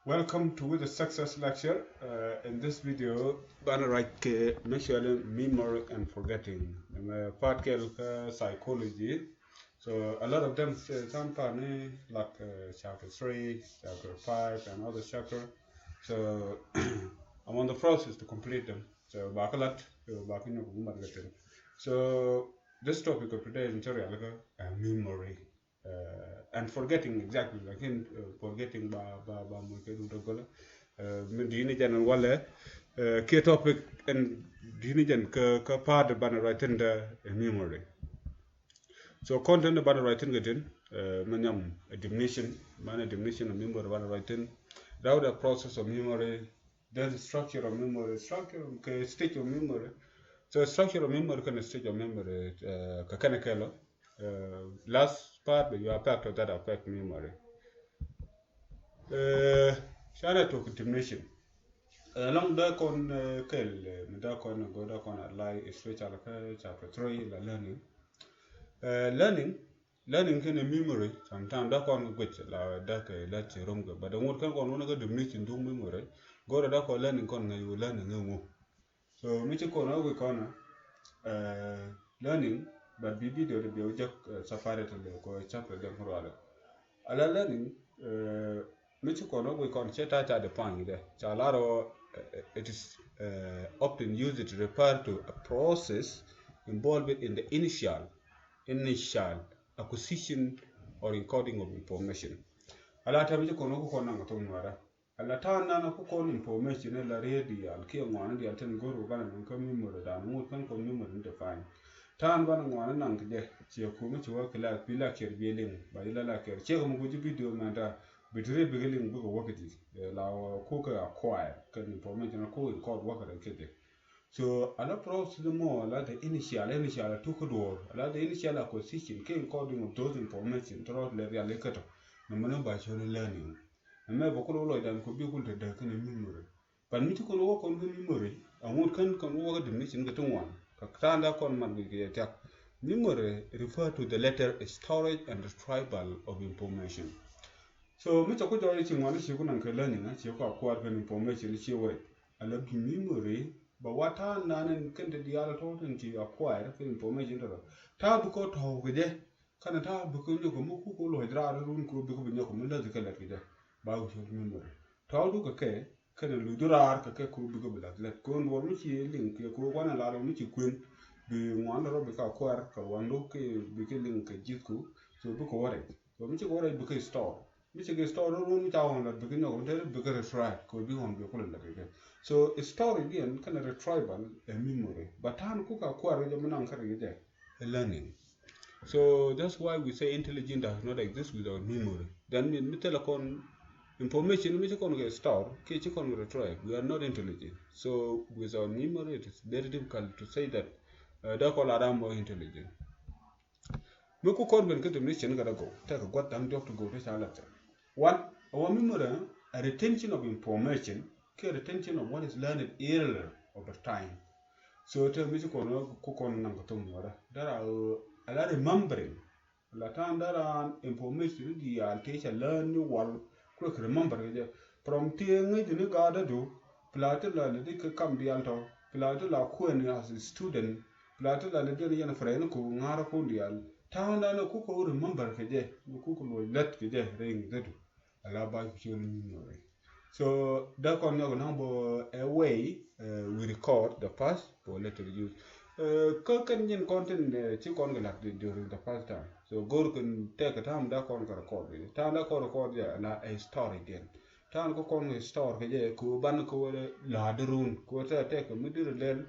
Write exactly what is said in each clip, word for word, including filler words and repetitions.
Welcome to With a Success Lecture. Uh, in this video, banɛ ruac kɛ mɛ cɔalɛ memory and forgetting. Mɛ part kɛl kä psychology. So a lot of them, uh, some part ni like, uh, chapter three, chapter five, and other chapter. So I'm on the process to complete them. So ba kä lat, so ba kä nyɔk mat kä tɛn. So this topic of today in tutorial, uh, memory. Uh, and forgetting exactly, lakin, uh, forgetting ba, ba, ba mɔ kɛ dut gola. Uh, min di ni jɛn walɛ, uh, kiɛ topic in di ni jɛn kä, kä part banɛ ruac thin dɛ, uh, memory. So content banɛ ruac thin kɛ tin, uh, mɛ nyam a definition, banɛ definition of memory banɛ ruac thin. Rau the process of memory, then the structure of memory, structure of, kɛ stage of memory. So structure of memory kɛn stage of memory, uh, kɛ kɛn kɛlɔ. Uh, last part, but you are factor that affect memory. Uh, canɛ tok definition. Uh, lɔŋ dee kɔn, uh, kɛl, uh, mi dee kɔn go dee kɔn a lai, especially kä chapter three la learning. Uh, learning, learning kɛn memory, sometimes dee kɔn guic la dee kɛ la ci rom kɛ, but the word kɛn kɔn wun kä definition duk memory. Go dee kɔn learning kɔn ŋa yu learning ŋa ŋu. So mi ci kɔn a wi̱i̱ kɔn, uh, learning, but bi video de bi wä jek, uh, separate le ko chapter de kɔn rualɛ. Ala learning, uh, mi ci kɔn a wi̱i̱ kɔn cɛ ta ca define de. Ca lar wä, uh, it is, uh, often used to refer to a process involved in the initial, initial acquisition or encoding of information. Ala ta mi ci kɔn a wi̱i̱ kɔn naŋ a thok nuara. Ala ta̱a̱ nan a ku kɔn information ɛ la riet diaal kiɛ ŋuan diaal tin go̱r ku banɛ nɔŋ kä memory dan ŋut kɛn kɔn memory ni define. Ta̱a̱ banɛ ŋuan naŋ kɛ jɛ ciɛ ku mi ci wä kɛ la bi la kiɛr bi liŋ ba yi la la kiɛr ciɛ kɛ mi guji video mɛn ta bi ti riet bikɛ liŋ bikɛ wä kɛ di. Ɛ la wä ku kɛ acquire kɛn information a ku encode wä kɛ rɛ kɛ jɛ. So ala process mɔ ala the initial, initial a tuk kä duɔr, ala the initial acquisition kɛ encoding of those information tɔrɔ lɛ rial ikä tɔ. Nɔmɔ ni ba cɔl learning. Ɛmɛ bɛ kul wä lɔcdan kɔ bi kul te däk kɛn memory. But mi ci kɔn wä kɔn kä memory, a ŋut kɛn kɔn wä kä definition kɛ ti ŋuan. Kɛ ta̱a̱ da kɔn mat wi̱i̱ kɛ yɛ thiak. Memory refer to the later storage and retrieval of information. So mi ca ku jɔɔc ci ŋuan ci ku naŋ kɛ learning, ci ku acquire kɛn information ci wä. Ala bi memory ba wa ta̱a̱ nan kɛn te diaal tɔ̱ tin ci acquire kɛn information tɔ̱. Ta̱a̱ bi kɔ tɔ̱ kɛ jɛ. Kɛn ta̱a̱ bikɛ nyɔk mi kuk kɛ luɔc raar run kɛ bikɛ bi nyɔk mi läth kɛ lɛt kɛ jɛ. Ba wi̱c memory. Tɔ̱ du kɛ kɛ kɛn luc raar kɛ kɛ kɛ bikɛ bi läth lɛt. Kɛ wä mi ci liŋ kɛ kɛ wä kuanɛ lar mi ci kuën. Bi ŋuan rɔ bikɛ kuɛr kɛ waŋdu kɛ bikɛ liŋ kɛ ji̱thku. So bikɛ wä rɛc. So mi ci kɛ wä rɛc bikɛ store. Mi ci kɛ store run mi ca ɣɔn lat bikɛ nyɔk mi te bikɛ retrieve kɛ bi ɣɔn bi kulɛ lat kɛ kɛ. So storage diɛn kɛn retrieval ɛ memory. Ba ta̱a̱n kuk a kuɛr kɛ jɛ mi naŋ kɛ rɛ kɛ jɛ. Ɛ learning. So that's why we say intelligence does not exist without memory. That means mi thilɛ kɔn information mi ci kɔn kɛ store kiɛ ci kɔn kɛ retrieve. We are not intelligent. So without memory it is very difficult to say that, uh, dee kɔn la ram more intelligent. Mi ku kɔn ben kä definition kɛ dee go tekɛ gua̱th da̱ŋ diɔ̱k ti go ti ca lecture. One, our memory, a retention of information kiɛ retention of what is learned earlier over time. So te mi ci kɔn ku kɔn naŋ kɛ thok nuɔrä dara, uh, ala remembering. La ta̱a̱n dara information diaal te ca learn ni wal quick remember kɛ jɛ. From ti ŋäc ni gaatdä du pla ti la lɛ di kɛ kam diaal tɔ pla ti la kuɛn as a student pla ti la lɛ di ni yɛn friend ku ŋa̱r ku diaal. Ta̱a̱n dan ku kɔ remember kɛ jɛ ni ku kɔ luɔc lät kɛ jɛ rɛy ŋi̱thädu. Ala ba ku ciöl memory. So dee kɔn nyɔk naŋ bä a way, uh, we record the past for later use. Uh, kä kɛn nyin kɔn tin, uh, ci kɔn kɛ lat during the past time. So go̱r kɛn tekɛ time dee kɔn kɛ record. Time dee kɔn record jɛ la a story again. Time kɛ kɔn kɛ store kɛ jɛ kɛ wä ban kɛ wä lat run kɛ wä tekɛ mi dir lɛl.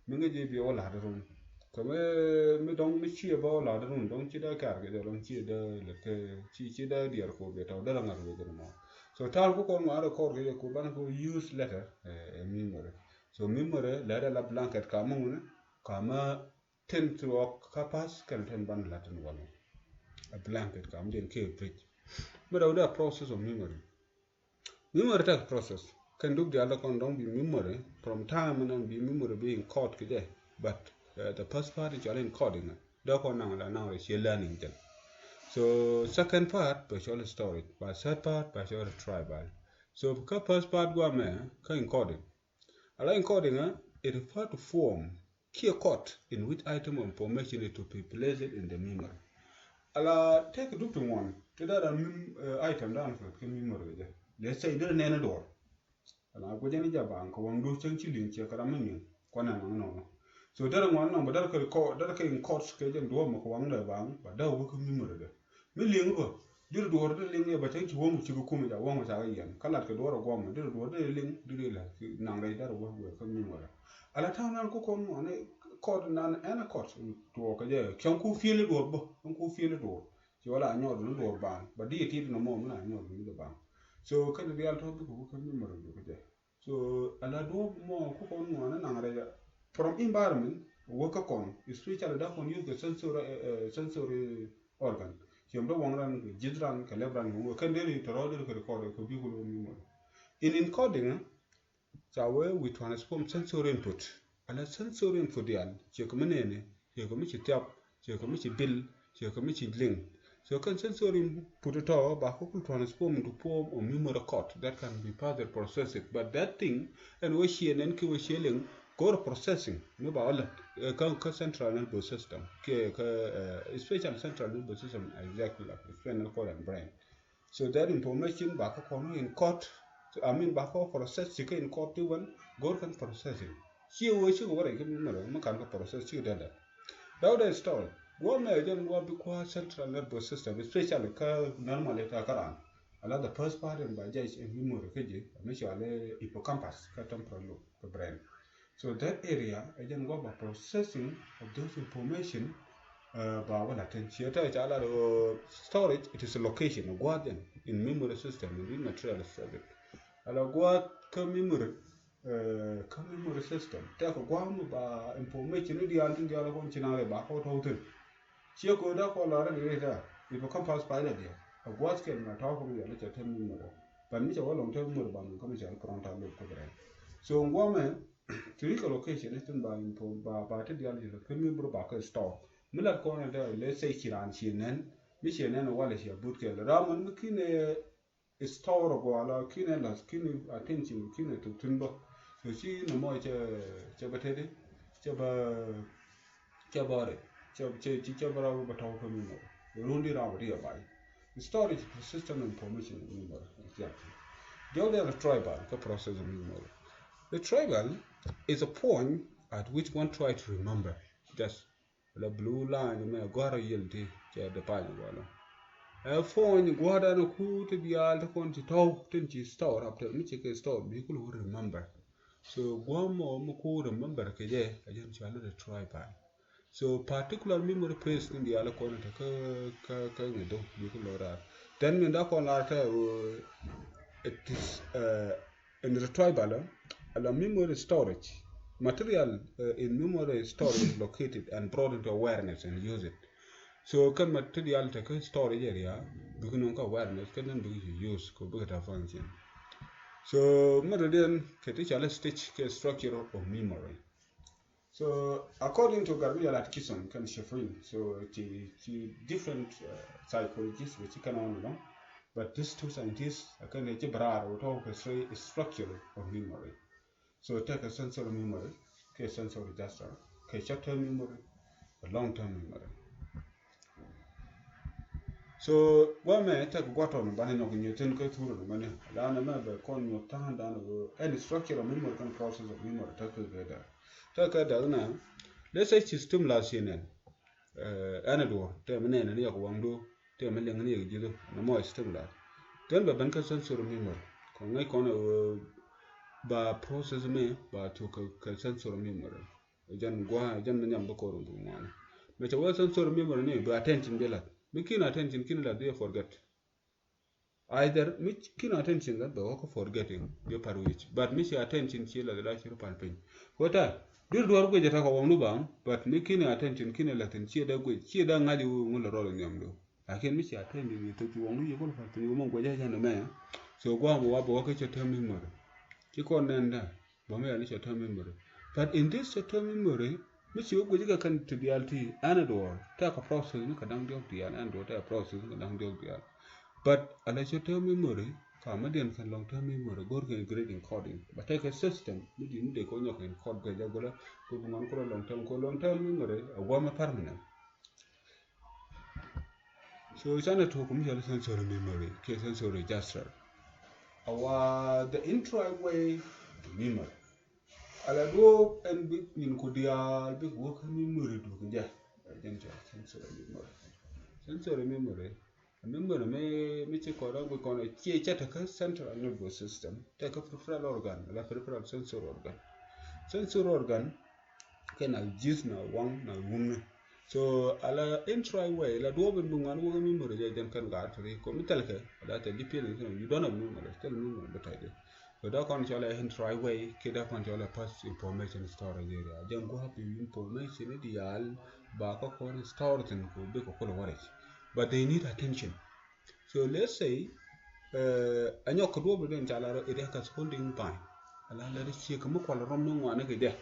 Mi ŋäc i̱ bi wä la̱t run. Kɛ mi, mi dɔ̱ŋ mi ciɛ bä wä la̱t run dɔ̱ŋ ci dee kɛ̈r kɛ jɛ dɔ̱ŋ ci dee lät kɛ ci, ci dee diɛɛr kɛ wä bi tɔ̱ dee la ŋa̱t wä jɛ ni mɔ. So ta̱a̱l ku kɔn ŋuan record kɛ jɛ ku ban kɛ wä use later, eh, eh, memory. So memory lɛ dee la blanket ka mi ŋuni ka mi tin ti wä kä past kɛn tin ban la̱t ni wä ni. A blanket ka mi jɛn kɛ bridge. Mi dee wä dee a process of memory. Memory tekɛ process. Kɛn duk diaal dee kɔn dɔ̱ŋ bi memory from time mi nɔn bi memory bi encode kɛ jɛ. But, uh, the first part is called encoding. Dee kɔn naŋ la naŋ rɛ ciɛ learning jɛn. So second part bɛ cɔl storage. Ba third part bɛ cɔl retrieval. So kä first part guamɛ kä encoding. Ala encoding, eh, it refer to form kiɛ code in which item of information is to be placed in the memory. Ala tëëkɛ dup ti ŋuan ti dee ran mem, eh, item dan kɛ memory jɛ. Let's say dee nɛn duɔr. Ala guic jɛ ni jɛ baŋ kɛ waŋdu cäŋ ci liŋ ciɛ kɛ ram mi miŋ kuanɛ naŋ nɔnɔ. So derɛ ŋuan nɔŋ bɛ derɛ kɛ record, derɛ kɛ encode kɛ jɛ duɔ̱ɔ̱p mɛ kɛ waŋdɛ baŋ ba dee wä kä memory dɛ. Mi liŋ bä, dir duɔr dir liŋ yɛ ba cäŋ ci wäŋ ci kɛ kum ja wäŋ ca kɛ yɛn. Kä lat kɛ duɔr a guɔm, dir duɔr dir liŋ, dir ilɛ naŋ rɛy dar wä wä kä memory. Ala ta̱a̱ nan ku kɔn ŋuan ni code nan ɛn a code tuɔɔk kɛ jɛ cäŋ ku fiel duɔr bä, cäŋ ku fiel duɔr. Ci wala a nyɔɔd ni duɔr baŋ, ba di ti di nɔmɔ mi na nyɔɔd ni di baŋ. So kɛn dial tɔ bi ku kä memory du kɛ jɛ. So ala duɔ̱ɔ̱p mɔ ku kɔn ŋuan ni naŋ rɛy. From environment wä kä kɔn, especially da kɔn use kɛ sensory, eh, eh, sensory organ. Ciɛm dee waŋ ran kɛ ji̱th ran kɛ lɛp ran kɛ ŋuan kɛn deri tɔrɔ deri kɛ record kɛ bi ku lo̱ memory. In encoding, eh, ca wee we transform sensory input. Ala sensory input dial ciɛ kɛ mi nɛni, ciɛ kɛ mi ci thiap, ciɛ kɛ mi ci bil, ciɛ kɛ mi ci liŋ. So kɛn sensory input tɔ ba kä kul transform into form of memory code that can be further processed. But that thing ɛn wä ciɛ nɛn ki wä ciɛ liŋ, go̱r processing mi ba wä lät, eh, kä, kä central nervous system, kiɛ kä, eh, especially central nervous system, exactly like the spinal cord and brain. So that information ba kä kɔn encode, so I mean ba kä process ci kä encode ti wän go̱r kɛn processing. Ci wee ci wä rɛy kä memory mi kan kä process ci dɛdɛ. Dawdɛ store guɔ mɛ jɛn guɔ bi kua̱ central nervous system, especially kä normally ta kä ran. Ala the first part in ba jɛ in memory kä ji mi cɔal hippocampus kä temporal lobe kä brain. So that area ɛ jɛn guɔ ba processing of those information, uh, ba wä latin ciɛ tɛ ca la, uh, storage, it is a location, a gua̱a̱th in, in memory system, in material system. Ala gua̱a̱th kä memory, uh, kä memory system tɛ kɛ gua̱a̱th mi ba information ni diaal tin diaal kɔn ci na rɛ ba kɔ tɔw thin. Ciɛ kɔ da kɔ la rɛ di rɛ ta, it become past pilot dia. A gua̱a̱th kɛn na tɔw kɔ mi diaal cɛ tɛ memory. Ban mi cɛ wä lɔŋ tɛ memory ba mi kɔ mi cɛ kɔrɔn ta lok kɔ bɛ rɛ. So gua̱a̱th mɛ Ti ri kɛ location ni tin ba info ba, ba ti dial yɛ kä mi bur ba kɛ store. Mi lat kɔn dɛ, let's say ci ran ci nɛn, mi ci nɛn walɛ ci a but kɛ lɛ ram mi kinɛ store gɔala, kinɛ las, kinɛ attention, kinɛ tu tin bä. So ci ni mɔ cɛ, cɛ bä tedi, cɛ bä, cɛ bä ri, cɛ, cɛ, cɛ bä ra bä tɔw kä mi mɔ. Rundi ram di a bai. Storage, persistent information in memory. Exactly. Diɔl dial retrieval kä process of memory. Retrieval is a point at which one try to remember. Just la blue line mɛ guara yel ti cɛ de pany wala. Ɛ point guara na ku ti dial ti kon ti tɔw tin ci store up ti mi ci ke store bi kul remember. So guamo mi ku remember ke je a jen cɔal retrieval. So particular memory place in dial kɔn te kä, kä, kä ŋi̱ dho̱ bi ku lo̱ raar. Then min da kɔn lar te, uh, it is, uh, in retrieval, uh, ala memory storage. Material, uh, in memory storage is located and brought into awareness and use it. So kɛn material te kä storage area, bikɛ nɔŋ kä awareness, kɛn then bikɛ use, kɛ bikɛ ta function. So mɛ dɔ̱diɛn kɛ ti cɔal stage kɛ structure of memory. So according to Garbial Atkinson kɛn Shiffrin, so ti, ti different, uh, psychologists wä ti kɛn ɔn lɔŋ, but these two scientists a kɛn ti bɛ raar wä tɔw kɛ three structure of memory. So tekɛ sensory memory, kɛ sensory gesture, kɛ short term memory, kɛ long term memory. So guamɛ tek guatɔn banɛ nyɔk nyɛ tin kä thurɛ ni mani. Lanɛ mɛ bɛ kɔn nyɔk ta̱a̱n dan ɛn structure of memory kɛn process of memory tek kɛ dɛ. Tek kɛ dɛ na. Let's say ci stimulus ci nɛn. Ɛn duɔr tɛ mi nɛn ni yɔk waŋdu, tɛ mi liŋ ni yɔk jidu. Ni mɔ stimulus. Then bɛ ben kä sensory memory. Kɔn ŋäc kɔn ba process mi ba tuk kɛ sensory memory. Jɛn gua̱a̱, jɛn mi nhiam bä kɔr in bur ŋuani. Mɛ cɛ wee sensory memory ni bi attention bi lath. Mi kin attention kin lath bi forget. Either mi kin attention lath bɛ wä kä forgetting bi par wi̱c. But mi ci attention ci lath la ci ru pal piny. Wä ta dir duɔr guic ata kɛ wä nu baŋ. But mi kin attention kin lath in ci da guic ci da ŋa̱c iwu ŋu la rɔl in nhiam du. Lakin mi ci attention ni thok ci wä nu ci kul pal piny wä mɔ guic a jɛn mɛ. So gua̱a̱ mɔ wa bɛ wä kä cɛ tɛm memory. Ci kɔn nɛn da. Bä mi yɛn ni short term memory. But in this short term memory, mi ci wä guic kɛ kɛn ti diaal ti ɛn duɔɔr tɛk kɛ process ni kɛ da̱ŋ diɔ̱k diaal, ɛn duɔɔr tɛk kɛ process ni kɛ da̱ŋ diɔ̱k diaal. But ala short term memory, Pamä diɛn kɛn long term memory go̱r kɛ great encoding. Ba tekɛ system mi di̱i̱t mi dee kɛ nyɔk encode kɛ jɛ gulɛ kɛ bi ŋuan kulɛ long term kɛ long term memory a guamɛ permanent. So canɛ tuɔk mi cɔl sensory memory kɛ sensory register. A wa the entry way to memory. Ala duɔ̱ɔ̱p ɛn bi nyin ku diaal bi wä kä memory duɔ̱k jɛ. Jɛn cɔl sensory memory. Sensory memory. Memory mi mi ci kɔn rɔ bi kɔn cie cɛ te kä central nervous system te kä peripheral organ ala peripheral sensory organ. Sensory organ kɛ na jith na waŋ na wumni. So ala entry way la duɔ̱ɔ̱p in bi ŋuan wä kä memory jɛ jɛn kɛn gaat tiri kɔ mi thɛl kɛ ala te di feeling you don't have memory thil memory bi tɔc di. So da kɔn cɔl a entry way kɛ da kɔn cɔl a pass information storage area. Jɛn gua̱a̱p information diaal ba kä kɔn store thin kɛ bi kɛ kulɛ warɛc. But they need attention. So let's say a nyɔk kɛ duɔ̱p den ca la rɔ it has holding time. Ala la ri ciek mi kual rɔm ni ŋuani kɛ jɛ.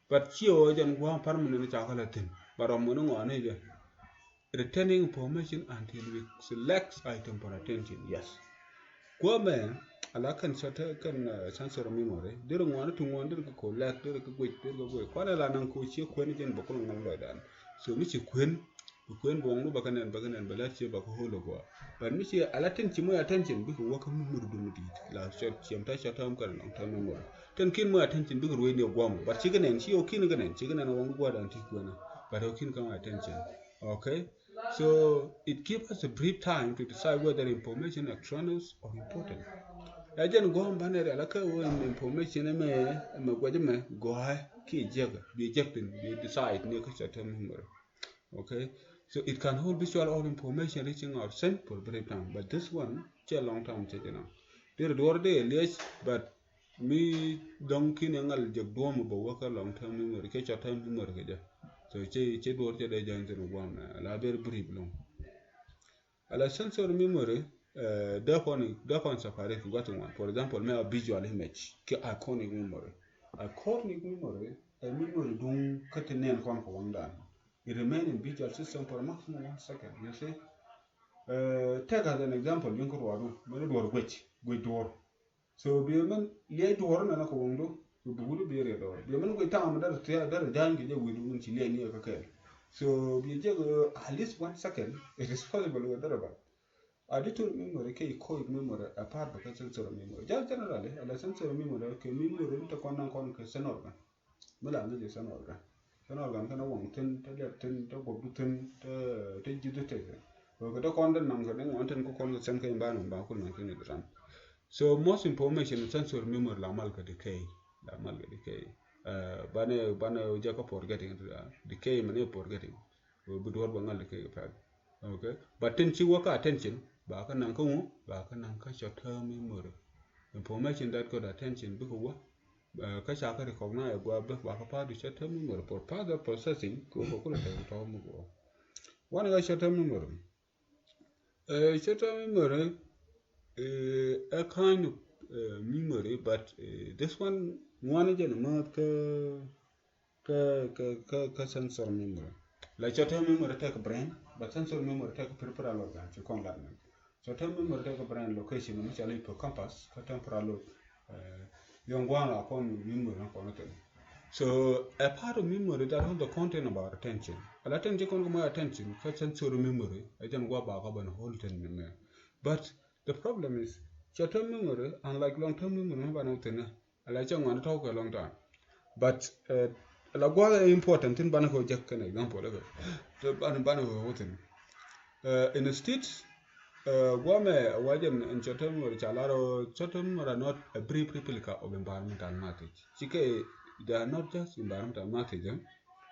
But ciɛ wä jɛn gua̱a̱p permanent ca kɛ la thin. Ba rɔm ni ŋuani jɛ. Retaining information until we select item for attention. Yes. Guamɛ ala kɛn sɔtɛ kɛn sensory memory. Deri ŋuani ti ŋuani deri kɛ collect deri kɛ guic deri kɛ guic. Kuanɛ la naŋ ko cie kuɛn jɛn bɛ kulɛ ŋa̱l lɔcdan. So mi ci kuɛn bi kuɛn bi wɔŋ ni bɛ kɛ nɛn bɛ kɛ nɛn bɛ la cie bɛ kɛ hold a gua. But mi ci ala tin ci moc attention bikɛ wä kä mi mur dum di̱i̱t la short ciɛm ta short term kɛn long term memory. Tin kin moc attention bikɛ ruec ni guam. But ci kɛ nɛn ci o kin kɛ nɛn ci kɛ nɛn wɔŋ ni guadan ti kuɛn. But o kin kɛ moc attention. Okay. So it give us a brief time to decide whether information are extraneous or important. Ɛ jɛn guam banɛ rial akä wä information mɛ mɛ guac mɛ gɔɛ ki jek bi jek tin bi decide ni kä short term memory. Okay. So it can hold visual all information reaching our sense for brief time, but this one cɛ long time cɛ jɛ na. Deri duɔr dee liec, but mi dɔŋ kin ɛ ŋal jek duɔm bä wä kä long term memory kɛ short term memory kɛ jɛ. So cɛ cɛ duɔr cɛ dee jɛn thin guam na la very brief long. Ala sensory memory dee kɔn dee kɔn separate kɛ gua̱th ŋuan. For example, mɛ a visual image kɛ iconic memory. Iconic memory ɛ memory duŋ kä ti nɛn kɔn kɛ waŋdan. It remain in visual system for a maximum one second. You see? Take as an example, yuŋ kä ruadu mɛn duɔr guec guec duɔr. So bi mɛn liɛc duɔr nɛn kɛ waŋdu. So bi wut bi riɛ duɔr bi mɛn guec taŋ mɛ dɛr tiɛ dɛr ja̱a̱ny kɛ jɛ wi̱du mɛn ci liɛc ni ɛ kä kɛl. So bi jɛ at least one second. It is possible wɛ dɛr ba. Auditory memory kɛ echoic memory apart bɛ kɛ sensory memory. Just generally ala sensory memory kɛ memory ni te kɔn naŋ kɔn kɛ sense organ. Mi la ŋäc ɛ sense organ. Sense organ kɛn a waŋ thin te liɛp thin te guɔpdu thin te te ji̱thu te kɛ. Kɛ te kɔn te naŋ kɛ ni ŋuan tin kä kɔn kɛ sense kɛ environment ba kul naŋ kɛ ni dran. So most information sensory memory la mal kɛ decay. La mal kɛ decay. Banɛ banɛ jɛ kä forgetting decay mɛ ni forgetting. Bi duɔr bä ŋal kɛ pɛl. Okay. But tin ci wä kä attention ba kä naŋ kä ŋu ba kä naŋ kä short term memory. Information that got attention bikɛ wä kä ca kä recognize gua bä ba kä part of short term memory for further processing kɛ wä kɛ kulɛ tɛk tɔk mi gua. One kä short term memory. Short term memory a kind of memory, but this one ŋuan jɛn math kä kä kä kä kä sensory memory. La short term memory tek brain, but sensory memory tek peripheral organ ci kɔn lat mɛ. Short term memory tek brain location mi cɔal hippocampus kä temporal lobe. Yɔŋ gua̱a̱ŋ la kɔn memory na kɔn thin. So a part of memory that hold the content about attention. Ala attention kɔn kɛ mɔ attention kä sensory memory a jɛn gua ba kɔ ban hold thin ni mɛ. But the problem is short term memory unlike long term memory mi ban hold thin. Ala cɛ ŋuan tɔk kɛ long time. But ala gua̱a̱th ɛ important thin banɛ kɛ jek kɛn example kɛ. Banɛ banɛ kɛ wä thin. Instead gua̱a̱mɛ a wacɛ in short term memory ca lar short term memory are not a brief replica of environmental knowledge. Cikɛ they are not just environmental knowledge.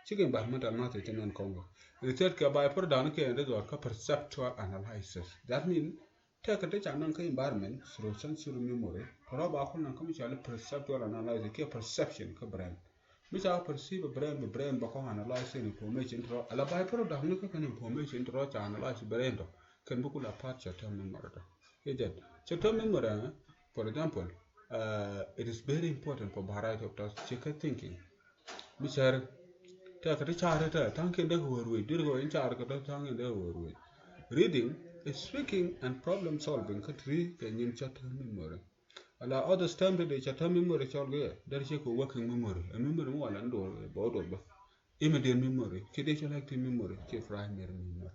Cikɛ environmental knowledge thin ɛn kɔŋ kɛ. Instead kɛ by product ni kɛ in result kä perceptual analysis. That mean Tɛkɛ ti ca naŋ kä environment through sensory memory tɔrɔ ba kɔn naŋ kä mi cɔal perceptual analysis kiɛ perception kä brain. Mi ca perceive brain bi brain ba kɔn analyze in information tɔrɔ ala by product ni kä kɛn information tɔrɔ ca analyze brain tɔ kɛn bi kula part short term memory tɔ. Ijen short term memory for example it is very important for variety of tasks. Cikɛ thinking. Mi cɛr tɛkɛ ti car tɛ thaŋ kin dek wä ruec dir kɛ wä in car kɛ tɔ thaŋ kin dek wä ruec. Reading Speaking and problem solving kä ti ri kɛ nyin short term memory. Ala other term ti dee short term memory cɔl kɛ yɛ, dee ci kɛ working memory. Ɛ memory mi wala ni duɔl bɛ wä duɔl bä. Immediate memory, ci dee cɔl active memory, ci primary memory.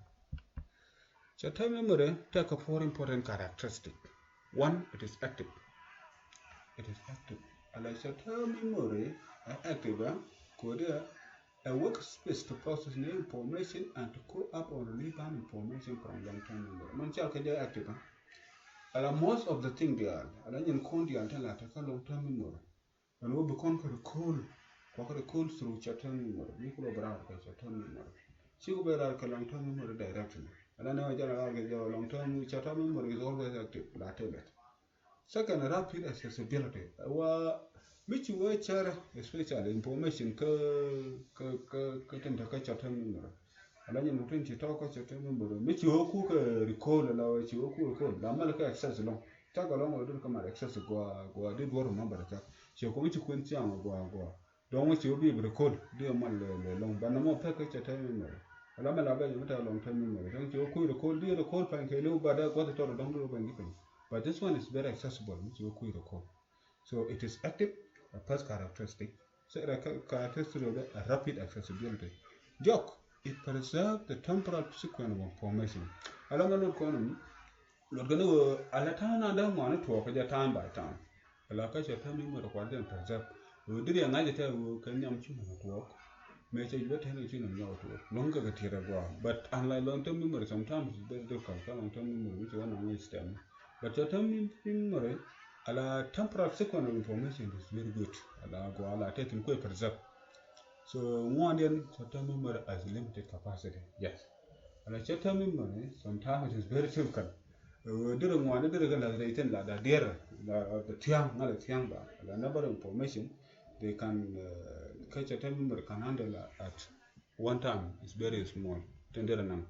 Short term memory tɛkɛ four important characteristic. One, it is active. It is active. Ala short term memory ɛ active, ɛ kodi ɛ a workspace to process new information and to call up or relieve an information from long term memory. Man cal kɛ jɛ active, ɛ ala most of the thing dial, ala nyin kɔn dial tin la tɛkɛ long term memory. Ɛn wä bi kɔn kɛ recall, kua kɛ recall through short term memory. Bi kulɛ bi raar kɛ short term memory. Ci ku bɛ raar kɛ long term memory directly. Ala nɛ wä jɛn raar kɛ jɛ long term, short term memory is always active, la tɛlɛt. Second, rapid accessibility. Wa mi ci wee cɛrɛ, especially information kä, kä, kä, kä tin te kä short term memory. Ala nyin ku tin ci tɔk kä short term memory. Mi ci wee ku kɛ recall, la wee ci wee ku recall, la mal kɛ access lɔŋ. Cak alɔŋ wee dur kä mal access gua, gua di duɔr remember cak. Ci ku mi ci kuen ciaŋ gua, gua. Dɔŋ wä ci wä bi bi recall, di wä mal lɛ, lɛ lɔŋ. Ban nɔmɔ pek kä short term memory. Ala mɛ la bɛ jɛ mi ta long term memory. Dɔŋ ci wä kui̱ recall, di recall pany kɛ liw ba dee guath tɔr dɔŋ di wä pany di pany. But this one is very accessible, mi ci wä kui̱ recall. So it is active, a first characteristic. Second characteristic of a rapid accessibility. Jɔk, it preserve the temporal sequence of information. Ala mɛ lot kɔn, lot kɔn wä, ala ta̱a̱ na dee ŋuan tuɔɔk kɛ jɛ time by time. Ala kä short term memory kual den preserve. Wä diri a ŋa̱c tɛ wä kɛ nhiam ci mɔ tuɔɔk. Mɛ cɛ juɛ tɛn ci nɔ nyɔk tuɔɔk. Lɔŋ kɛ kɛ tiɛt a gua. But unlike long term memory, sometimes it's very difficult. Kä long term memory, which one ŋa̱c stem. But short term memory, ala temporal sequence of information is very good. Ala gua ala tɛ tin kuɛ preserve. So ŋuan yɛn short term memory has limited capacity. Yes. Ala short term memory, sometimes it is very difficult. Wä diri ŋuan diri kɛ la rɛy tin la da diɛr, la, la thiaŋ, ŋa la thiaŋ ba. La number of information they can, uh, kä short term memory can handle at one time is very small. Tin diri naŋ.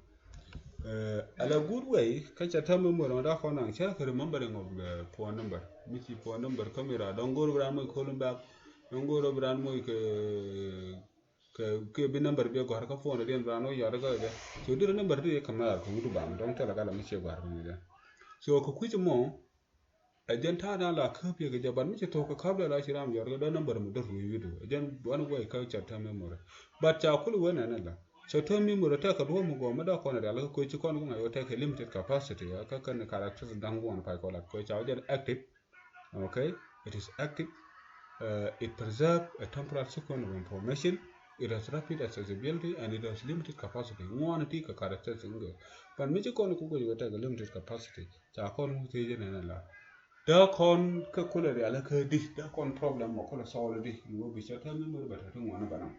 Uh, ala good way, kä short term memory ma da kɔn naŋ cɛ kɛ remembering of the phone number. Mi ci phone number kä mi ra dɔŋ go̱r bi ran moc call back. Dɔŋ go̱r bi ran moc kɛ kɛ, kɛ bi number bi gɔ̱r kä phone diɛn ran wä yɔt kä kɛ. So diri number di kɛ mɛr kɛ wut bam dɔŋ tɛlɛ kä la mi ciɛ gɔ̱r kɛ mi diɛn. So kɛ kui̱c mɔ, ɛ jɛn ta̱a̱ na la käp yɛ kɛ jɛ, but mi ci thok kɛ käp lɛ la ci ram yɔt kɛ dɔ̱ number mi dɔ̱r wi̱i̱ wi̱i̱du. Ɛ jɛn one way kä short term memory. But ca kul wen ɛn la. Short term memory tɛkɛ duɔ̱ɔ̱p mi gɔɔ mi dɔ̱ kɔn rial kä kui̱c ci kɔn ku ŋa̱c wä tɛkɛ limited capacity, kä kɛn characteristic da̱ŋ guɔ̱n pa̱c kɔlat kɛ ca wä jɛn active. Okay, it is active. Uh, it preserve a temporal sequence of information. It has rapid accessibility and it has limited capacity. Ŋuan ti kɛ characteristic ŋuan. But mi ci kɔn ku guic wä tɛkɛ limited capacity. Ca kɔn ku thiec nɛn la. Dee kɔn kä kulɛ rial kä di, dee kɔn problem mɔ kulɛ solve di. Ni wä bi short term memory bɛ tɛ ti ŋuan bɛ nam.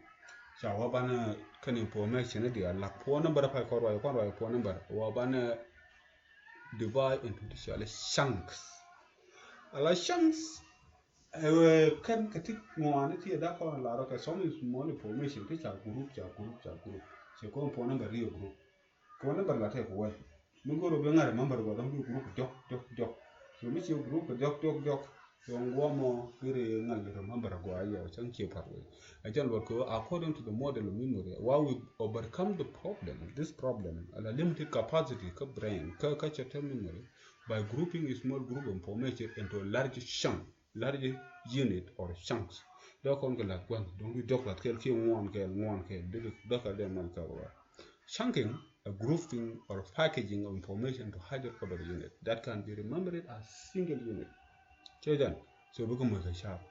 Ca wä banɛ kɛn information di a lak phone number pa kɔn ruac, kɔn ruac phone number. Wä banɛ divide into this, ala chunks. Ala chunks, ɛ, kɛn kɛ ti ŋuani ti da kɔn la rɔ kɛ some small information ti ca group, ca group, ca group. Cɛ kɔn phone number ri group. Phone number la tɛk wɛ. Mi goro bi ŋa̱ remember gɔ dɔŋ bi group jɔk, jɔk, jɔk. So mi ci group jɔk, jɔk, jɔk. Dɔŋ guɔ mɔ kiri ŋa̱ remember gɔ a yɛ cäŋ ci part wɛ. Ɛ jɛn luɔt kɛ according to the model of memory, why we overcome the problem, this problem, a limited capacity kä brain, kä, kä short term memory, by grouping a small group of information into a large chunk, large unit or chunks. Dɔ̱ kɔn kɛ lath gua̱n, dɔ̱ŋ di dɔ̱k lath kɛl kiɛ ŋuɔn kɛl, ŋuɔn kɛl, di dɔ̱k kɛl dee mal kɛl wa. Chunking, a grouping or packaging of information to higher order unit that can be remembered as single unit. Cɛ jɛn, so bikɛ moc kɛ cap.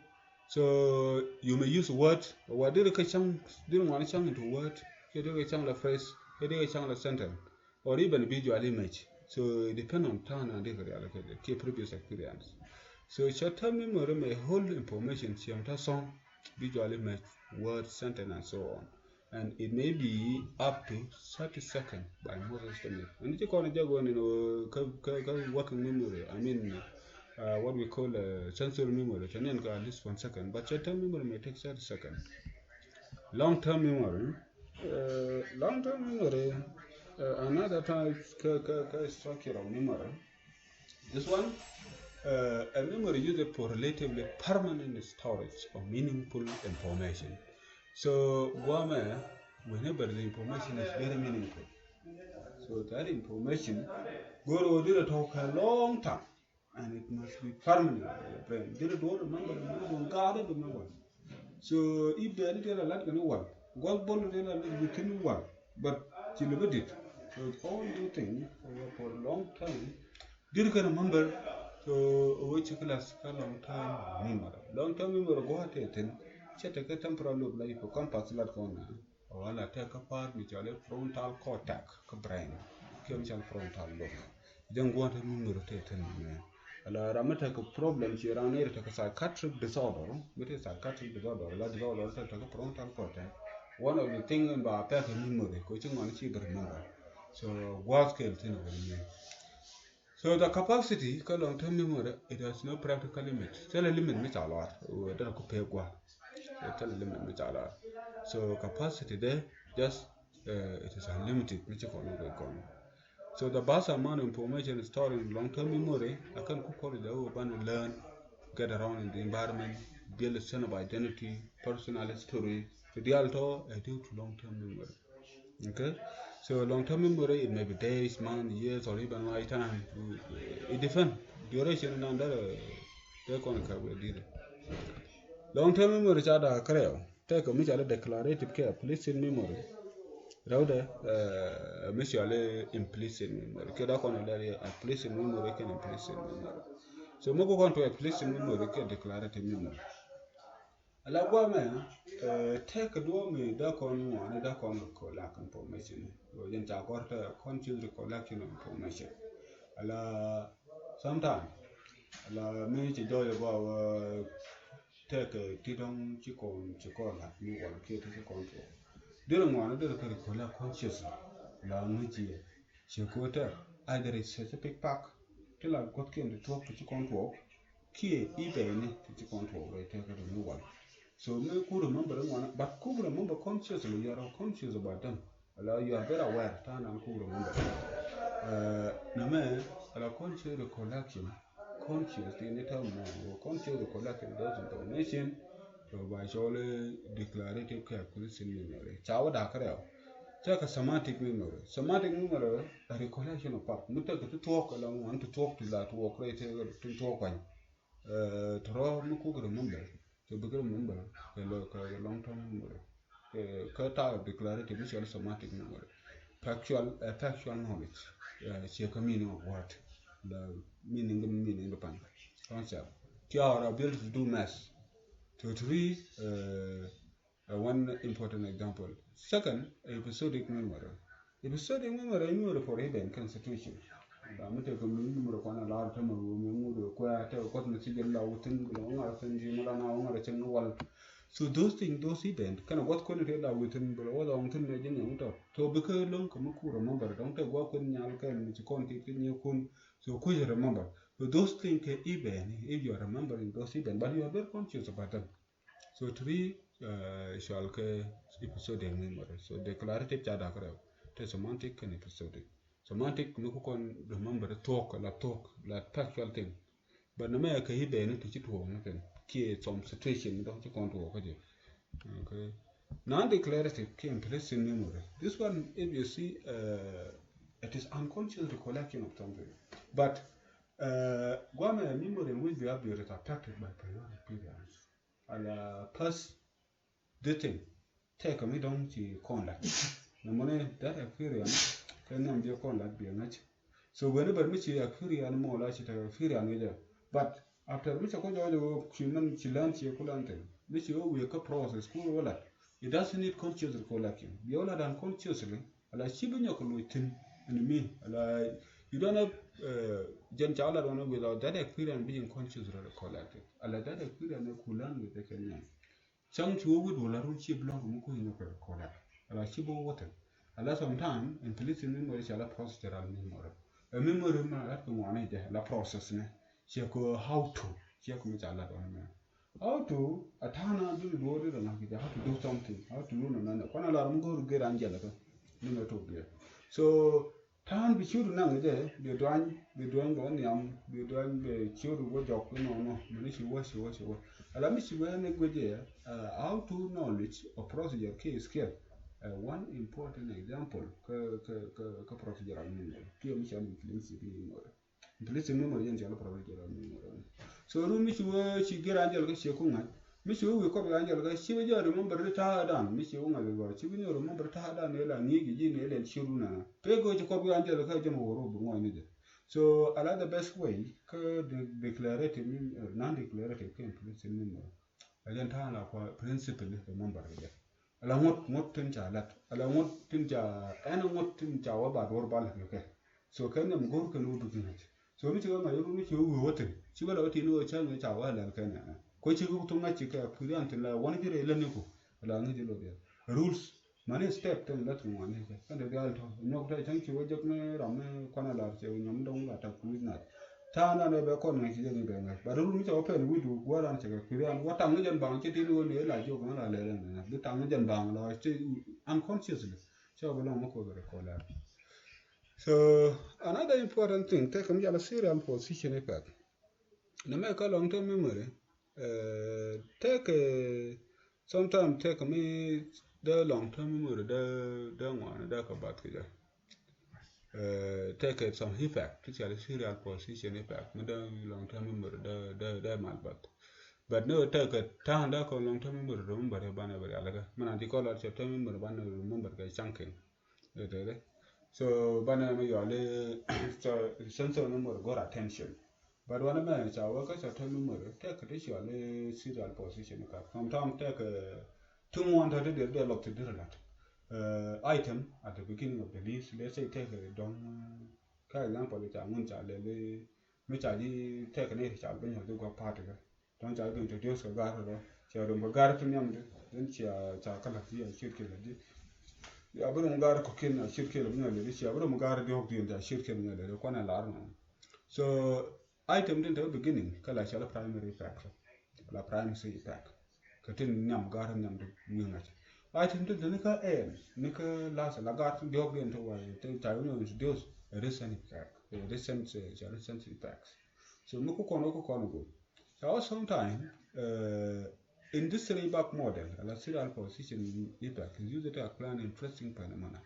So you may use word, word diri kɛ chunk, diri ŋuan chunk into word, kɛ diri kɛ chunk la phrase, kɛ diri kɛ chunk la sentence, or even visual image. So it depend on ta̱a̱ na diri kɛ rial kɛ, kɛ previous experience. So short term memory may hold information ciɛm ta̱ song, visual image, word, sentence and so on. And it may be up to thirty seconds by most estimate. Ɛn ci kɔn jɛ gɔn in, uh, kä, kä, kä working memory, I mean, uh, what we call, uh, sensory memory, tɛ niɛn kɛ at least one second, but short term memory may take thirty seconds. Long term memory, uh, long term memory, uh, another type kä, kä, kä structure of memory. This one, uh, a memory used for relatively permanent storage of meaningful information. So guamɛ, whenever the information is very meaningful, so that information Go̱o̱r ɣöö deri tɔ̱ kɛ long time. And it must be permanent in your brain. Deri duɔ̱ɔ̱r remember, remember, gaari remember. So if there is a lot can wal, gol bol deri a lot within wal, but ci lebe dit. So all these things for, for a long time. Deri can remember. So which class ka long time memory. Long time memory go ahead and check the temporal lobe la hippocampus lat kɔn. Wala tɛk kä part mi cɔal i̱ frontal cortex kä brain. Kiɛ mi cɔal frontal lobe. Jɛn guɔ̱n te memory te te ni mɛ. Ala ram mi tɛk problem ci ran ni tɛk psychiatric disorder. Mi tɛk psychiatric disorder la disorder tɛk tɛk frontal cortex. One of the thing in ba affect memory ko ci ŋuan ci bɛ remember. So gua̱th kɛl thin wal ni. So the capacity kä long term memory, it has no practical limit. Thilɛ limit mi ca lar, wee dee ku pee gua. Thilɛ limit mi ca lar. So capacity de just, uh, it is unlimited. Mi ci kɔn wee kɔn. So the vast amount of information stored in long term memory, a kɛn ku kɔn de wee ban learn, get around in the environment, build a sense of identity, personal history. Ti dial tɔ ɛ due to long term memory. Okay? So long term memory, it may be days, months, years, or even lifetime. It depends. Duration in under the, the contract will be there. Long term memory ca da kɛ rɛw. Tɛk mi ca da declarative kɛ implicit memory. Rɛw de, uh, mi ca da implicit memory. Kɛ da kɔn lɛ implicit memory kɛ implicit memory. So mi ku kɔn to implicit memory kɛ declarative memory. Ala guamɛ, eh, tɛk duɔ̱ɔ̱p mi da kɔn ŋuani da kɔn recollection information. Wee jɛn ca gɔr tɛ conscious recollection of information. Ala sometime, ala mi ci jɔyɛ gua wä tɛk ti dɔŋ ci kɔn, ci kɔn la mi wal kiɛ ti ci kɔn tuɔ. Deri ŋuani deri kɛ recollect conscious. Ala mi ci yɛ ci ko tɛ either a specific fact ti la guɔth kiɛ ti tuɔk ti ci kɔn tuɔk. Kiɛ i̱ bɛɛni ti ci kɔn tuɔɔk rɛy tɛkɛ ti mi wal. So mi ku remember ŋuan, but ku remember consciously, you are conscious about them. Ala you are very aware, ta̱a̱ nan ku remember. Uh, nɛmɛ, ala conscious recollection, conscious ti ni tɛm mɔ, conscious recollection, those information, so ba cɔl declarative kɛ ku sin memory. Ca wä dak rɛw. Tɛkɛ semantic memory. Semantic memory, a recollection of fact. Mi tɛkɛ ti tuɔɔk, ala ŋuan ti tuɔɔk ti la tuɔɔk rɛy tɛkɛ ti tuɔɔk kuany. Eh, tɔrɔ mi kuk remember, kɛ bikɛ remember, kɛ lɔ, kɛ long term memory. Kɛ, kɛ type of declarative mi cɔl semantic memory. Factual, eh, factual knowledge. Eh, ciɛ kä meaning of word. The meaning, the meaning, the pan. Concept. Ti our ability to do math. To three, eh, Uh, one important example. Second, episodic memory. Episodic memory, memory for event kɛn situation. Ba mi tɛk mi memory kɔn a lar tɛmɛ wä mi ŋut wä kuɛ tɛk kɔt mi si jɛ la wä thin bi la wä ŋar thin di mi la na wä ŋar cɛn wal. So those things, those event kɛn a guath kɔn ti la wä thin bi la wä la wä thin mi jɛ nyɛ ŋut tɔ. So bi kɛ loŋ kɛ mi ku remember dɔŋ tɛk guath kɔn nyal kɛn mi ci kɔn ti ti nyɛ kun. So ku jɛ remember. So those things kɛ event, if you are remembering those event, but you are very conscious about them. So three, uh, cɔal kɛ episodic memory. So declarative ca dak rɛw. Te semantic kɛn episodic. Semantic mi ku kɔn remember thuɔk, la thuɔk, la factual thing. But nɛmɛ kɛ i̱ bɛni ti ci tuɔɔk ni kɛn. Kiɛ some situation mi dɔk ci kɔn tuɔɔk kä jɛ. Okay. Non-declarative kiɛ implicit memory. This one, if you see, uh, it is unconscious recollection of something. But, uh, guamɛ memory will be affected by periodic periods. Ala pass the thing. Tɛkɛ mi dɔ̱ŋ ci kɔn lat. Nɛ mɔnɛ that experience kɛ nhiam bi kɔn lat bi ŋäc. So whenever mi ci experience mɔ la ci tɛkɛ experience ŋäcɛ. But after mi cɛ kɔ jɔɔc wä ci mɛn ci län ci ku län thing. Mi ci wä wiɛ kä process ku wä lat. It doesn't need conscious recollection. Bi wä lat unconsciously. Ala ci bi nyɔk loc thin. Ɛn mi ala you don't have, uh, jɛn ca wä lat wan without that experience being consciously recollected. Ala that experience ku län wiɛ tɛkɛ nhiam. Cäŋ ci wä wut wä la run ci bi lɔŋ kɛ mi kui̱ nyɔk kɛ kɔlɛk. Ala ci bi wä wä thi̱n. Ala sometime implicit memory cɛ la procedural memory. Ɛ memory mi la lat kɛ ŋuani jɛ la process ni. Cɛ kɛ how to. Cɛ kɛ mi ca lat wan mɛ. How to, a ta̱a̱ na duni duɔɔri rɛ ŋa̱k jɛ how to do something. How to do nɔ nɔ nɔ. Kuan a lar mi go̱o̱r gɛr an jɛ lɛ kɛ. Ni mɛ tok gɛr. So, Ta̱a̱n bi ciötdu naŋ jɛ, bi duany, bi duany bɛ wä nhiam, bi duany bɛ ciötdu wä jɔk inɔnɔ, mɛni ci wä, ci wä, ci wä. Ala mi ci wä ni guic jɛ, uh, how to knowledge or procedure ki skill. Ɛ one important example kä kä kä kä procedural memory kiɛ mi cɔal implicit memory. Implicit memory jɛn cɔal procedural memory. So run mi ci wee ci gir an jɔl kä ci ku ŋa̱c mi ci wee wi̱i̱ kɔp an jɔl kä ci bi jɔl remember ri ta̱a̱ dan mi ci wee ŋa̱c bi gɔr ci bi nyɔl remember ta̱a̱ dan ni la ŋi̱i̱c ji̱ ni lɛl ci run an pek go̱o̱c ci kɔp an jɔl kä jɛn wä rup bi ŋɔc ni jɛ. So ala the best way kä declarative, non declarative kä implicit memory. Ɛ jɛn ta̱a̱ la kua principle remember ri jɛ. Ala ŋuɔ̱t ŋuɔ̱t tin ca lat ala ŋuɔ̱t tin ca ɛn ŋuɔ̱t tin ca wä ba duɔr ba lät kɛ. So kɛ nhiam go̱r kɛn wä bi ŋa̱c. So mi ci wä ŋa̱c run mi ci wä wi̱i̱ wä thi̱n ci wä la wä tin wä cäŋ ca wä lɛl kɛn ɛn. Kuɛ ci wä thok ŋa̱c ci kɛ kui̱ rian thi̱n la wän ji̱ rɛy lät ni ku. Ala ŋa̱c ji̱ lo̱diɛn rules. Mani step tin lät ŋuan ni kɛ kɛn de dial tɔ nyɔk tɛ cäŋ ci wä jek ni ram ni kuan a lar cɛ wä nyɔm dɔŋ la tak kui̱ nath. Ta̱a̱ nan ɛ bɛ kɔn ŋa̱c ci jɛ ni bɛ ŋa̱c. But run mi cɛ wä pɛn wi̱i̱ du gua̱ran cɛ kɛ kui̱ rian wä taŋ ni jɛn baŋ cɛ tin wä ni la jiök ŋa̱c la lɛl ɛn ŋa̱c bi taŋ ni jɛn baŋ la cɛ unconsciously. Cɛ wä bi lɔŋ mi koth rɛ kɔl ɛn. So another important thing tɛ kɛ mi jal a serial position impact. Nɛ mɛ kä long term memory. Tɛkɛ sometime tɛkɛ mi dee long term memory dee dee ŋuan dee kɛ bath kɛ jɛ. Tɛkɛ some effect ti cɛ serial position effect mi dee long term memory dee dee dee mal bath. But ni wä tɛkɛ ta̱a̱n dee kɛ long term memory remember banɛ bɛ rialikä mi nan ti kɔ lar short term memory banɛ remember kɛ chunking. Ɛ tɛtɛ. So banɛ mi yɔali sensory memory gɔr attention. But wanɛ mɛ ca wä kä short term memory tɛk kɛ ti cɔali serial position ka. Sometimes tɛk ti ŋuan tɔ ti dir dee lɔk ti dir lat. Item at the beginning of the list, let's say tɛk dɔŋ. Kä example ca ŋun ca lɛli mi ca ji̱ tɛk ni ca bi nyɔk ji̱ gɔk party kä. Tɔn ca bi introduce kɛ gar rɔ cia rom kɛ gar ti nhiam di. Then cia ca kä lath ji̱ a ciet kiɛ lath ji̱. Cia bi rom gar kɔ̱kiɛn a ciet kiɛ lath bi nyɔk lɛ di cia bi rom gar diɔ̱k diɛn cia ciet kiɛ bi nyɔk lɛ di kuanɛ lar nɔ. So item din te beginning kä la cia la primary effect. La primary effect. Kɛ tin nhiam gar nhiam di wi̱i̱ ŋa̱c. Item din te ni kä ɛn ni kä last la gar diɔ̱k diɛn te wa te ca bi nyɔk introduce a recent effect. A recent, cia recent effects. So mi ku kɔn wä ku kɔn wä. Ca wä sometime in this three back model ala serial position effect is used to explain interesting phenomena.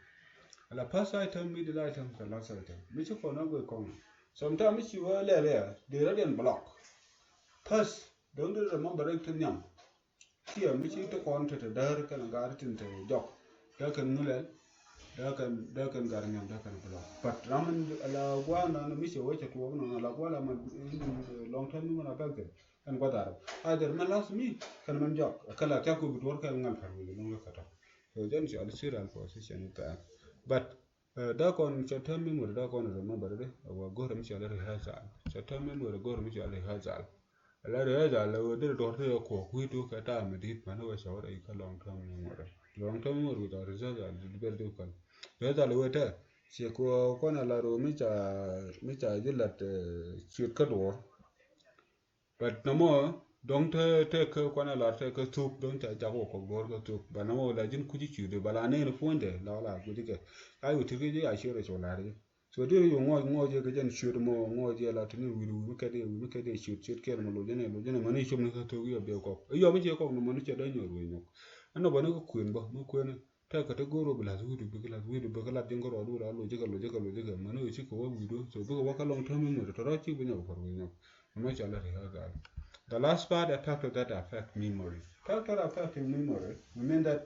Ala first item, middle item kɛ last item mi ci kɔn a gui kɔn. Sometime mi ci wä lɛl ya di radian block. First don't remember rin ti nhiam. Kiɛ mi ci ti kɔn te te däär kɛn gar tin te jɔk. Dee kɛn ŋulɛl. Dee kɛn dee kɛn gar nhiam dee kɛn block. But ram in ala gua̱a̱ nan mi ci wä cɛ tuɔɔk nan ala gua̱a̱ la man long term mi man a pɛk kɛn. Ɛn gua̱dharä either mɛn lath mi kɛn mɛn jɔak kä la thiak ku bi duɔr kɛn ŋal pɛr wi̱i̱ lo̱ŋ kɛ tɔ̱. So jɛn cɔal serial position impact. But dee kɔn short term memory dee kɔn remember di a wa go̱r mi cɔal rehearsal. Short term memory go̱r mi cɔal rehearsal. Ala rehearsal la wee dee duɔr ti yɛ kuɔk wi̱i̱ tu kɛ ta̱a̱ mi di̱i̱t mɛn wee cɔal rɛy kä long term memory. Long term memory without rehearsal is very difficult. Rehearsal wee tɛ ci kuɔk kɔn a la ro mi ca mi ca ji̱ lat ciöt kä duɔr. But nɔmɔ dɔ̱ŋ te te kä kuanɛ lar te kä thuk dɔ̱ŋ ca jak wä kɔk duɔ̱ɔ̱r kä thuk. But nɔmɔ la ji̱n kuci cuut ba la nɛɛni puɔ̱nydɛ la wä la guic kɛ. Ka yu tirki ji̱ a ciöt rɛ cɔ lar ji̱. So diri yu ŋɔc ŋɔc yɛ kɛ jɛn ciöt mɔ ŋɔc yɛ la tini wi̱i̱ wi̱i̱ mi kɛt yɛ wi̱i̱ mi kɛt yɛ ciöt ciöt kɛl mɔ loc jɛn ɛ loc jɛn ɛ mani cop ni kä thuk yɛ bɛ kɔk. Iyɔ mi ciɛ kɔk ni mani cɛ dee nyɔr wee nyɔk. Ɛn nɔ bani kä kuën bä mi kuën. Tɛk kɛ ti go̱o̱r wä bi la̱th wi̱i̱du bikɛ la̱th wi̱i̱du bikɛ la̱th ji̱n kärɔɔdu raa lo̱c jikɛ lo̱c jikɛ lo̱c jikɛ mani wä cikɛ wä wi̱i̱du. So bikɛ wä kä long term memory tɔ̱ rɔ̱ cik bi nyɔk pɔr wi̱i̱ nyɔk. Mɛ cɔl la rehearsal. The last part, a factor that affect memory. Factor affecting memory, we mean that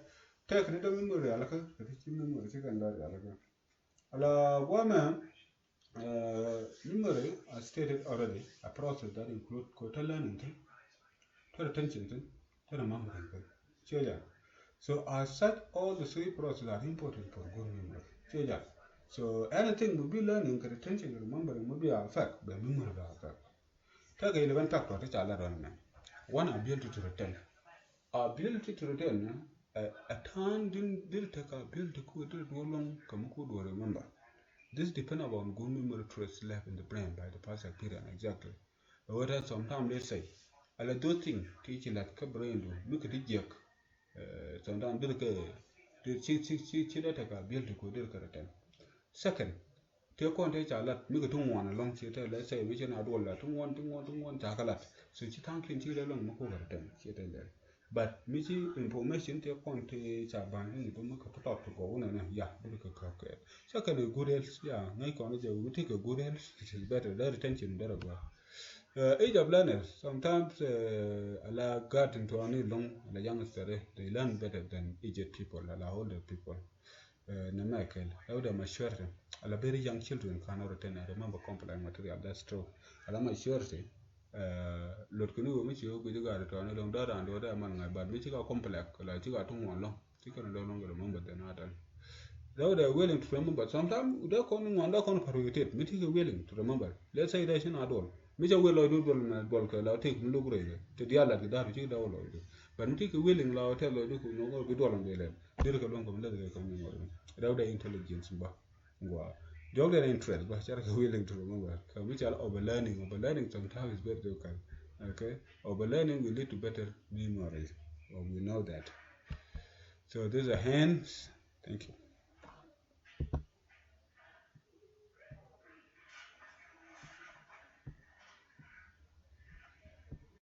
tɛk kɛ ti dee memory rialikä kɛ ti ci memory ci kɛn dee rialikä. Ala guamɛ. Memory, as stated already, a process that include kɛ te learning thing, te retention thing, te remembering thing. Ciɛ jɛ. So as such, all the three processes are important for good memory. Ciɛ jɛ. So anything will be learning, kɛ retention, remembering will be affect, bɛ memory bɛ affect. Tɛk kɛ eleven factor ti ca la rɔn mɛ. One, ability to retain. Ability to retain, ɛ, ɛ ta̱a̱n din diri tɛk ability ku diri duɔl lɔŋ kɛ mi ku duɔl remember. This depend upon good memory traits left in the brain by the past experience, exactly. Ɛ wee tɛk sometime, let's say, ala those thing ti ci lat kä brain du mi kɛ ti jiɛk. Sometime diri kɛ, ci, ci, ci, ci dee tɛk ability ku diri kɛ retain. Second, tëë kɔn tëë ca lat mi kɛ ti ŋuan ɛlɔ̱ŋ ciɛ tɛl, let's say mi ci na duɔl la ti ŋuan ti ŋuan ti ŋuan ca kɛ lat. So ci tha̱a̱ŋ kiɛn ci lɛ lɔ̱ŋ mi kukɛ retain ciɛ tɛl lɛ. But mi ci information ti kɔn ti ca ba̱ny ni bä mi kɛ put out to go wunɛ ni ya bi kɛ kɛ kɛ. Second, good health, ya ŋäc kɔn jɛ mi ti kɛ good health, it is better. The retention better go. Uh, age of learners, sometimes uh, ala gat in tuani long, ala youngster, they learn better than aged people, ala older people. Uh, nɛ mɛ kɛl, ɛwdɛ maturity. Ala very young children cannot retain and remember complex material, that's true. Ala maturity, uh, lot kini wä mi ci wä guic gat in tuani long, dɔ̱ran dɔ̱ran man ŋa̱c, but mi ci ka complex, ala ci ka tuŋ wan long. Ti kɛn dɔ̱ŋ dɔ̱ŋ remember the natan. Dee wä dee willing to remember. Sometimes dee kɔn ŋuan dee kɔn forget it. Mi ti kɛ willing to remember. Let's say dee ci na duɔl. Mi ca wil lɔcdu duɔl mɛ duɔl kɛ la tek mi luk rɛy kɛ. Ti diaal lat kɛ da̱r ci dee wä lɔcdu. But mi ti kɛ willing la wä tɛth lɔcdu ku nɔk bi duɔl mɛ lɛl. Dir kɛ luɔ̱ŋ kɛ mi lɛth kɛ kɛ mi ŋuɔt. Dee wä dee intelligence ba. Gua. Jɔk dee interest ba. Ca rɛ kɛ willing to remember. Kɛ mi ca la overlearning. Overlearning sometimes is very difficult. Okay. Overlearning will lead to better memory. Well, we know that. So these are hands. Thank you.